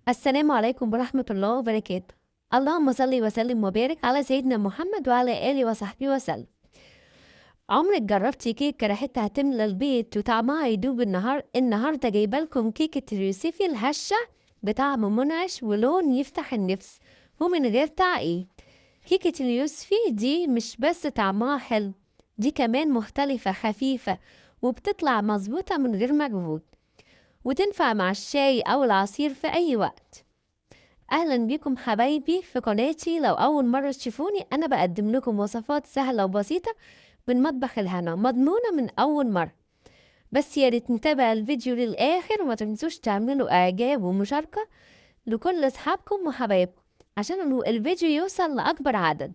السلام عليكم ورحمة الله وبركاته. اللهم صل وسلم وبارك على سيدنا محمد وعلى آله وصحبه وسلم. عمرك جربتي كيكة ريحتها هتملى البيت وطعمها يدوب النهار؟ النهارده جايبه لكم كيكة اليوسفي الهشة بطعم منعش ولون يفتح النفس ومن غير تعقيد. كيكة اليوسفي دي مش بس طعمها حلو، دي كمان مختلفة خفيفة وبتطلع مظبوطة من غير مجهود، وتنفع مع الشاي أو العصير في أي وقت. أهلا بكم حبايبي في قناتي. لو أول مرة تشوفوني، أنا بقدم لكم وصفات سهلة وبسيطة من مطبخ الهنا، مضمونة من أول مرة. بس يا ريت نتابع الفيديو للآخر، وما تنسوش تعملوا إعجاب ومشاركة لكل أصحابكم وحبايبكم عشان الفيديو يوصل لأكبر عدد،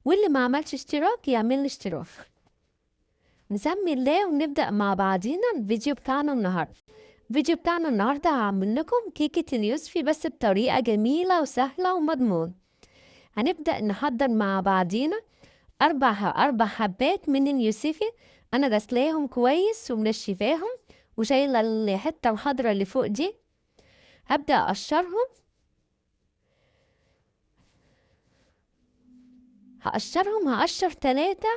واللي ما عملش اشتراك يعمل اشتراك. نسمي الله ونبدأ مع بعضينا الفيديو بتاعنا النهاردة. الفيديو بتاعنا النهاردة هعمل لكم كيكة اليوسفي بس بطريقة جميلة وسهلة ومضمون. هنبدأ نحضر مع بعضينا أربع حبات من اليوسفي، أنا غسلاهم كويس ومنشفاهم وشايلة الحتة الخضرا اللي فوق دي. هبدأ أقشرهم، هقشر 3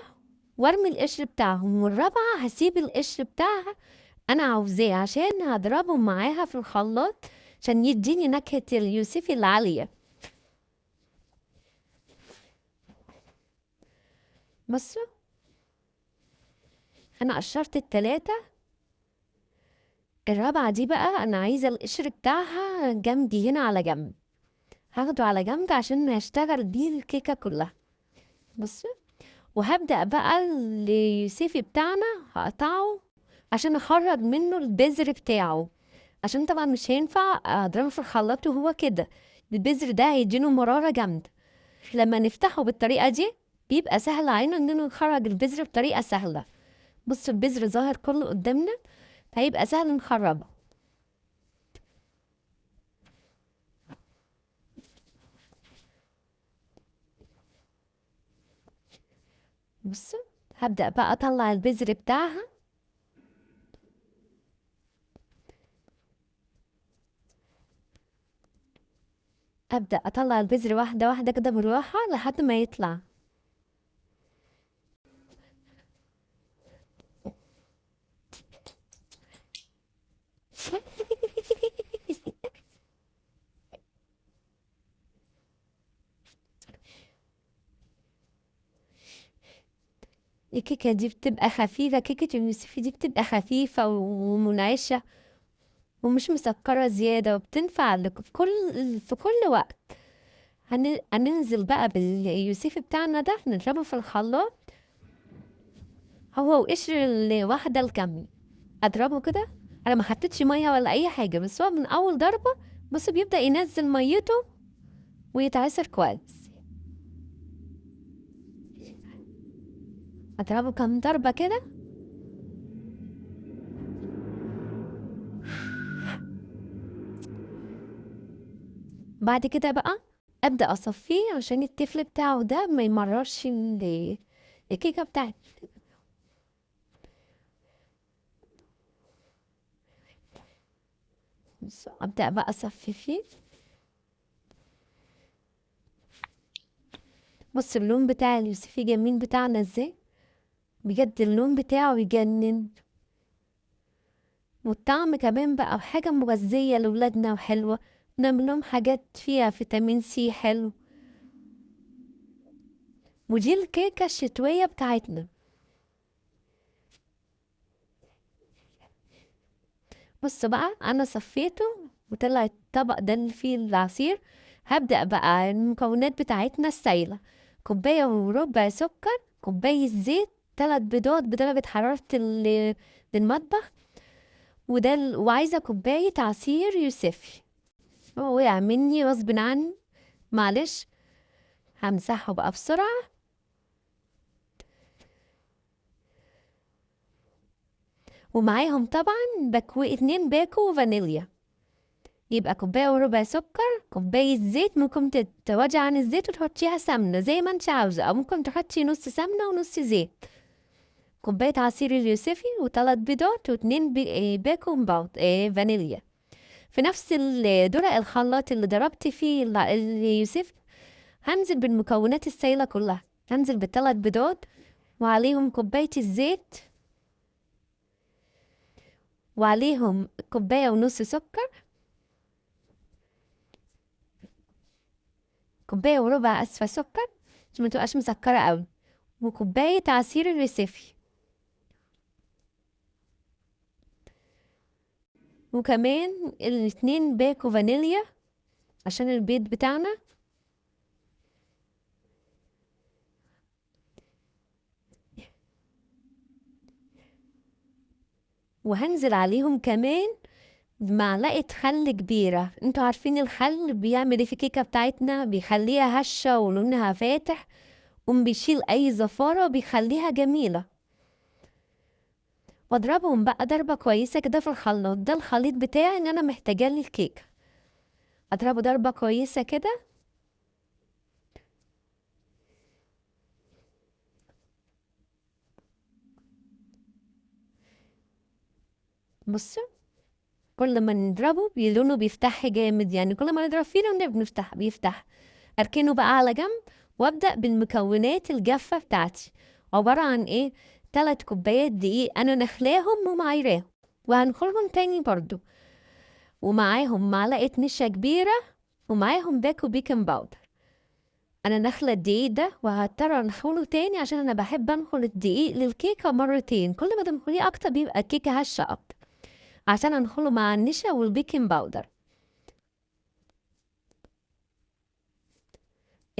وارمي القشر بتاعهم، والرابعة هسيب القشر بتاعها أنا عاوزاه عشان هضربه معاها في الخلاط عشان يديني نكهة اليوسفي العالية. بصوا أنا قشرت 3، الرابعة دي بقى أنا عايزة القشر بتاعها جنبي هنا على جنب، هاخده على جنب عشان هشتغل بيه الكيكة كلها. بصوا وهبدأ بقى اليوسفي بتاعنا هقطعه عشان اخرج منه البذر بتاعه، عشان طبعا مش هينفع اضربه في الخلاط وهو كده، البذر ده هيديله مرارة جامدة. لما نفتحه بالطريقة دي بيبقى سهل علينا اننا نخرج البذر بطريقة سهلة. بصوا البذر ظاهر كله قدامنا، فهيبقى سهل نخرجه. بصوا هبدأ بقى اطلع البذر بتاعها. أبدأ أطلع البذر واحدة واحدة كده بالراحة لحد ما يطلع. الكيكة دي بتبقى خفيفة، كيكة اليوسفي دي بتبقى خفيفة ومنعشة ومش مسكرة زيادة، وبتنفع في كل وقت. هننزل بقى باليوسفي بتاعنا ده نضربه في الخلاط هو وقشر الواحدة الكاملة. اضربه كده، انا ما حطيتش مية ولا اي حاجة، بس هو من اول ضربة بس بيبدأ ينزل ميته ويتعصر كويس. اضربه كام ضربة كده. بعد كده بقى ابدا اصفيه عشان التفل بتاعه ده ما يمررش الكيكه بتاعتي. ابدا بقى اصفي فيه. بص اللون بتاع اليوسفي جميل بتاعنا ازاي، بجد اللون بتاعه يجنن، والطعم كمان بقى حاجه مغذيه لولادنا وحلوه، نعمل لهم حاجات فيها فيتامين سي حلو. ودي الكيكة الشتوية بتاعتنا. بصوا بقى انا صفيته وطلع الطبق ده اللي فيه العصير. هبدأ بقى المكونات بتاعتنا السايلة: 1.25 كوباية سكر، كوباية زيت، 3 بيضات بدرجة حرارة المطبخ، وده وعايزة كوباية عصير يوسفي. هو وقع مني غصب عني معلش، همسحه بقى بسرعة. ومعاهم طبعا 2 باكو فانيليا. يبقى 1.25 كوباية سكر، كوباية زيت، ممكن تتواجع عن الزيت وتحطيها سمنة زي ما انت عاوزة، او ممكن تحطي نص سمنة ونص زيت، كوباية عصير اليوسفي، و3 بيضات، و2 باكو فانيليا. في نفس درق الخلاط اللي ضربت فيه اليوسف هنزل بالمكونات السائلة كلها. هنزل بالثلاث بيضات وعليهم كوباية الزيت وعليهم 1.5 كوباية سكر، 1.25 كوباية أسفة سكر عشان ما تبقاش مسكرة قوي، وكوباية عصير اليوسفي، وكمان 2 باكو فانيليا عشان البيض بتاعنا، وهنزل عليهم كمان معلقة خل كبيرة. انتوا عارفين الخل بيعمل ايه في الكيكة بتاعتنا، بيخليها هشة ولونها فاتح وبيشيل اي زفارة وبيخليها جميلة. واضربهم بقى ضربة كويسة كده في الخلاط. ده الخليط بتاعي ان انا محتاجاه للكيكة، اضربه ضربة كويسة كده. بصوا كل ما نضربه لونه بيفتح جامد، يعني كل ما نضرب فيه لونه بيفتح. اركنه بقى على جنب وابدأ بالمكونات الجافة بتاعتي. عبارة عن ايه؟ 3 كوبايات دقيق انا نخلاهم ومعايراهم وهنخلهم تاني برضو، ومعاهم معلقة نشا كبيرة، ومعاهم باكو baking powder. انا نخلة الدقيق ده وهضطر انخله تاني عشان انا بحب انخل الدقيق للكيكة مرتين، كل ما تنخليه اكتر بيبقى الكيكة هشة اكتر، عشان انخله مع النشا وال baking powder.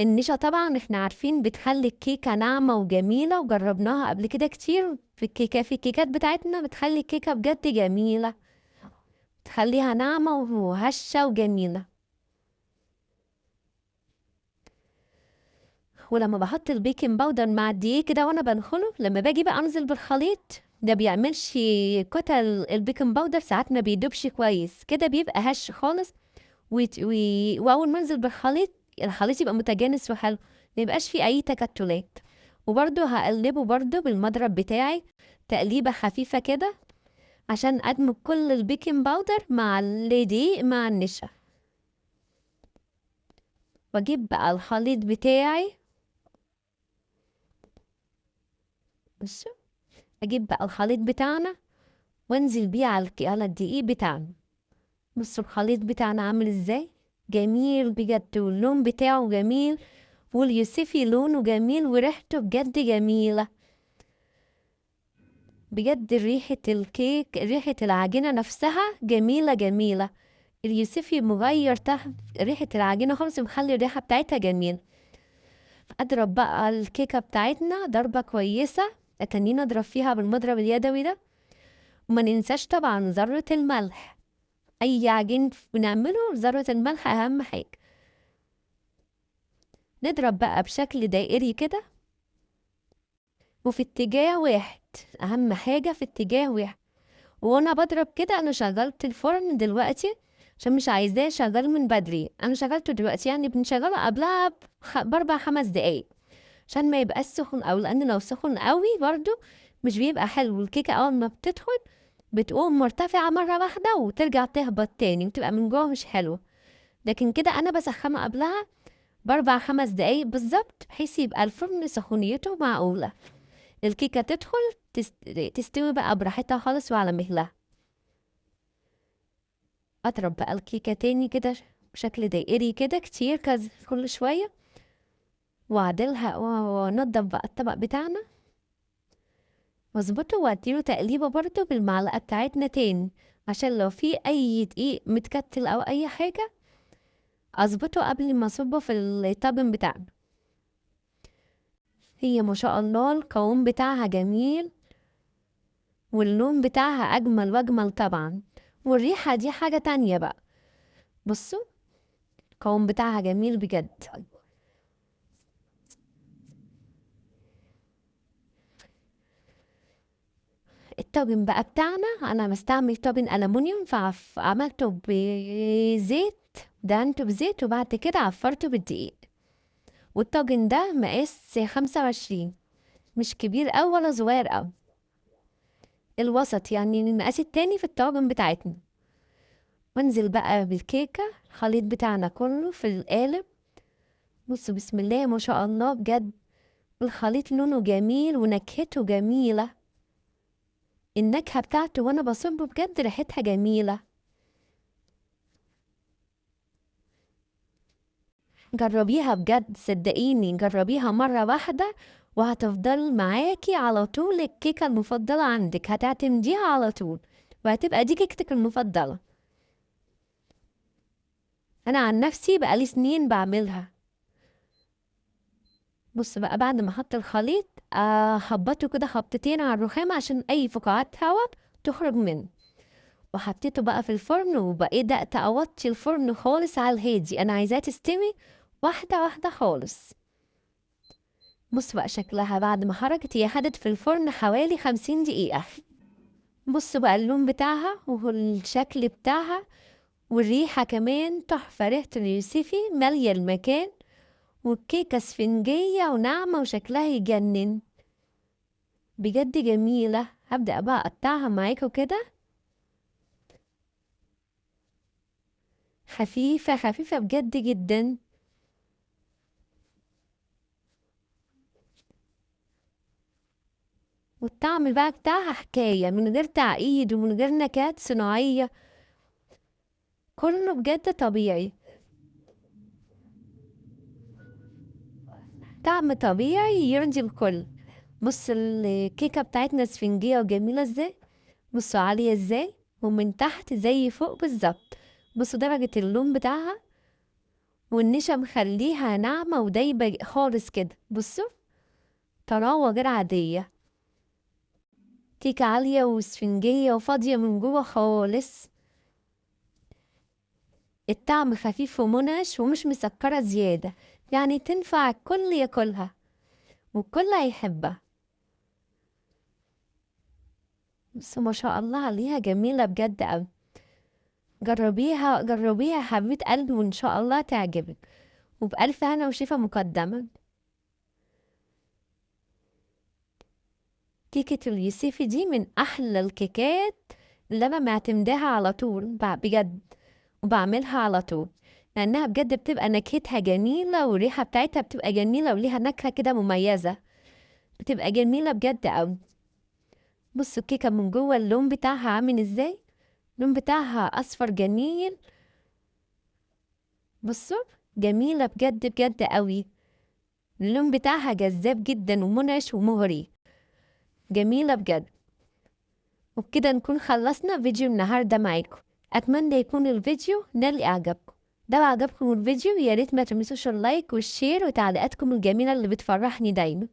النشا طبعا احنا عارفين بتخلي الكيكة ناعمة وجميلة، وجربناها قبل كده كتير في الكيكات بتاعتنا، بتخلي الكيكة بجد جميلة، بتخليها ناعمة وهشة وجميلة. ولما بحط ال baking powder مع الدقيق كده وانا بنخله، لما باجي بقى انزل بالخليط ده بيعملش كتل، ال baking powder ساعات ما بيدوبش كويس كده، بيبقى هش خالص. واول ما انزل بالخليط الخليط يبقى متجانس وحلو، ما يبقاش فيه اي تكتلات. وبرده هقلبه برده بالمضرب بتاعي تقليبه خفيفه كده عشان ادمج كل ال baking powder مع الدقيق مع النشا. واجيب بقى الخليط بتاعي، بصوا اجيب بقى الخليط بتاعنا وانزل بيه على الدقيق بتاعنا. بصوا الخليط بتاعنا عامل ازاي، جميل بجد، واللون بتاعه جميل، واليوسفي لونه جميل، وريحته بجد جميلة بجد. ريحة الكيك، ريحة العجينة نفسها جميلة جميلة. اليوسفي مغير تحت ريحة العجينة خالص، مخلي الريحة بتاعتها جميلة. اضرب بقى الكيكة بتاعتنا ضربة كويسة، اتنين اضرب فيها بالمضرب اليدوي ده. وما ننساش طبعا ذرة الملح، اي عجين بنعمله ذرة الملح اهم حاجة. نضرب بقى بشكل دائري كده وفي اتجاه واحد، اهم حاجة في اتجاه واحد. وانا بضرب كده انا شغلت الفرن دلوقتي عشان مش عايزاه شغال من بدري، انا شغلته دلوقتي، يعني بنشغله قبلها ب4-5 دقايق عشان ما يبقاش سخن قوي، لان لو سخن قوي برضو مش بيبقى حلو. الكيكة اول ما بتدخل بتقوم مرتفعة مرة واحدة وترجع تهبط تاني وتبقى من جوه مش حلوة. لكن كده انا بسخنه قبلها ب4-5 دقايق بالظبط بحيث يبقى الفرن سخونيته معقولة، الكيكة تدخل تستوي بقى براحتها خالص وعلى مهلها. اضرب بقى الكيكة تاني كده بشكل دائري كده كتير كذا كل شوية، واعدلها وانضف بقى الطبق بتاعنا واظبطه، واديله تقليبه برضو بالمعلقة بتاعتنا تاني عشان لو في اي دقيق متكتل او اي حاجة اظبطه قبل ما اصبه في الطاجن بتاعنا. هي ما شاء الله القوام بتاعها جميل، واللون بتاعها اجمل واجمل طبعا، والريحة دي حاجة تانية بقى. بصوا القوام بتاعها جميل بجد. الطاجن بقى بتاعنا انا بستعمل طاجن ألمونيوم، فعملته بزيت، دهنته بزيت وبعد كده عفرته بالدقيق. والطاجن ده مقاس 25، مش كبير أوي ولا صغير أوي، الوسط يعني المقاس التاني في الطاجن بتاعتنا. وانزل بقى بالكيكة الخليط بتاعنا كله في القالب. بصوا بسم الله ما شاء الله، بجد الخليط لونه جميل ونكهته جميلة، النكهة بتاعته وانا بصبه بجد ريحتها جميلة. جربيها بجد، صدقيني جربيها مرة واحدة وهتفضل معاكي على طول. الكيكة المفضلة عندك هتعتمديها على طول، وهتبقى دي كيكتك المفضلة. أنا عن نفسي بقالي سنين بعملها. بص بقى بعد ما احط الخليط هبطه كده خبطتين على الرخام عشان اي فقاعات هواء تخرج منه، وحطيته بقى في الفرن. وبقيت اوطي الفرن خالص على الهادي، انا عايزاه تستوي واحدة واحدة خالص. بص بقى شكلها بعد ما خرجت، هي خدت في الفرن حوالي 50 دقيقة. بص بقى اللون بتاعها والشكل بتاعها والريحه كمان تحفة، ريحه اليوسفي ماليه المكان، والكيكة اسفنجية وناعمة وشكلها يجنن بجد جميلة. هبدأ بقى أقطعها معاكم كده، خفيفة خفيفة بجد جدا. والطعم بقى بتاعها حكاية، من غير تعقيد ومن غير نكهات صناعية، كله بجد طبيعي، طعم طبيعي يرضي الكل. بص الكيكة بتاعتنا اسفنجية وجميلة ازاي، بصوا عالية ازاي، ومن تحت زي فوق بالظبط. بصوا درجة اللون بتاعها، والنشا مخليها ناعمة ودايبة خالص كده. بصوا طراوة غير عادية، كيكة عالية واسفنجية وفاضية من جوه خالص. الطعم خفيف ومنعش ومش مسكرة زيادة، يعني تنفع الكل ياكلها والكل هيحبها. بس ما شاء الله عليها جميلة بجد أوي. جربيها جربيها حبيبة قلبي وإن شاء الله تعجبك، وبألف هنا وشفا مقدما. كيكة اليوسفي دي من أحلى الكيكات اللي أنا معتمداها على طول بجد، وبعملها على طول، لأنها بجد بتبقى نكهتها جميلة والريحة بتاعتها بتبقى جميلة وليها نكهة كده مميزة، بتبقى جميلة بجد أوي. بصوا الكيكة من جوه اللون بتاعها عامل ازاي، اللون بتاعها أصفر جميل. بصوا جميلة بجد بجد أوي، اللون بتاعها جذاب جدا ومنعش ومغري، جميلة بجد. وبكده نكون خلصنا فيديو النهاردة معاكم. أتمنى يكون الفيديو نال إعجابكم. لو عجبكم الفيديو يا ريت ما تنسوش ال like وال share وتعليقاتكم الجميلة اللي بتفرحني دايما.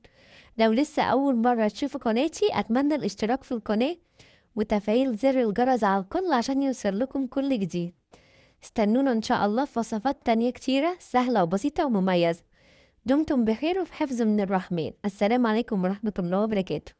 لو لسه أول مرة تشوفوا قناتي أتمنى الاشتراك في القناة وتفعيل زر الجرس على الكل عشان يوصل لكم كل جديد. استنونا إن شاء الله في وصفات تانية كتيرة سهلة وبسيطة ومميزة. دمتم بخير وفي حفظ من الرحمن. السلام عليكم ورحمة الله وبركاته.